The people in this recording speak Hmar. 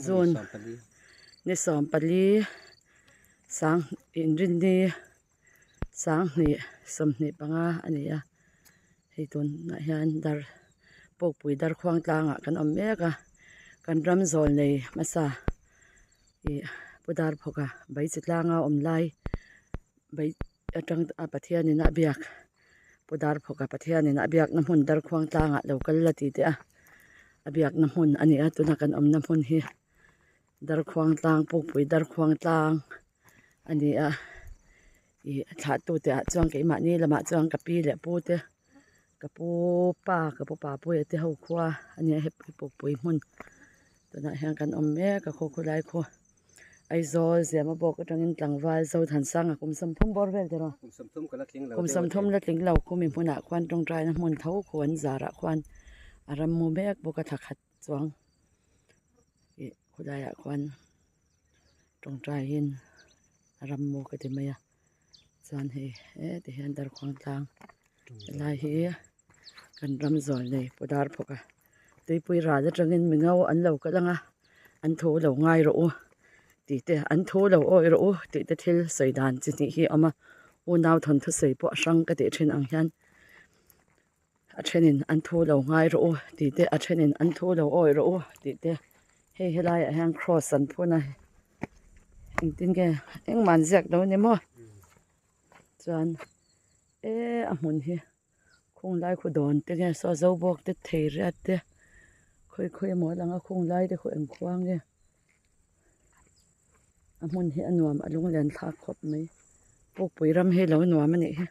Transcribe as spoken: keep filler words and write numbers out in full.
June ni sawmpali, sang, Inrinni, sang hni sawmhni panga a ni a. Hei tunah hian Dar, Pukpui Darkhuang tlangah kan awm mek a. Kan ram zawlnei hmasa, i, Pu Darphawka Baichi tlanga awm lai, Bai, atang a Pathianin a biak, Pu Darphawka Pathianin a biakna hmun Darkhuang tlangah lo kal la ti te a, a biakna hmun a ni a. Tuna kan awmna hmun hi Darkhuang tlang, Pukpui Darkhuang tlang a ni a. I, thlahtu te ah chuan keimahni lamah chuan ka pi leh pu te, ka pu pa, ka pu pa pui a te ho khua a ni a, hei Pukpui hmun. Tunah hian kan awm mek a, khaw khulai khaw. Aizawl, Ziamabawk atangin tlangval Zothansanga kum sawmthum bawr vel tiraw? Kum sawmthum ka la tling lo. Kum sawmthum la tling lo khumi hmunah khuan ṭawngṭaina hmun tho khuan zarah khuan a ram mu mek bawk a, thla khat chuang. I, khulaiah khuan ṭawngṭaiin a ram mu ka ti mai a. Chuan hei, e, ti hian Darkhuang tlang. Helai hi kan ram zawlnei Pu Darphawka Tuipui ral atangin mingo an lo kal ang a, an thu lo ngai rawh u tih te, an thu lo awi rawh u tih te thil sawi dan chi hnih hi a awm a. Unau thawnthu sawi pawh a hrang ka tih ṭhin ang hian, a ṭhenin an thu lo ngai rawh u tih te, a ṭhenin an thu lo awi rawh u tih te. Hei, helaiah hian cross an phun a, engtin nge, engmah ziak lo ni maw? Chuan, e, a hmun hi, khung lai khu dawn te nge, saw Zobawk te, Theiriat te, khawi khawi emaw lang a, khung lai te khu eng khua nge. A hmun hi a nuam, a lunglen thlak khawp mai. Pukpui ram hi lo nuam a nih hi.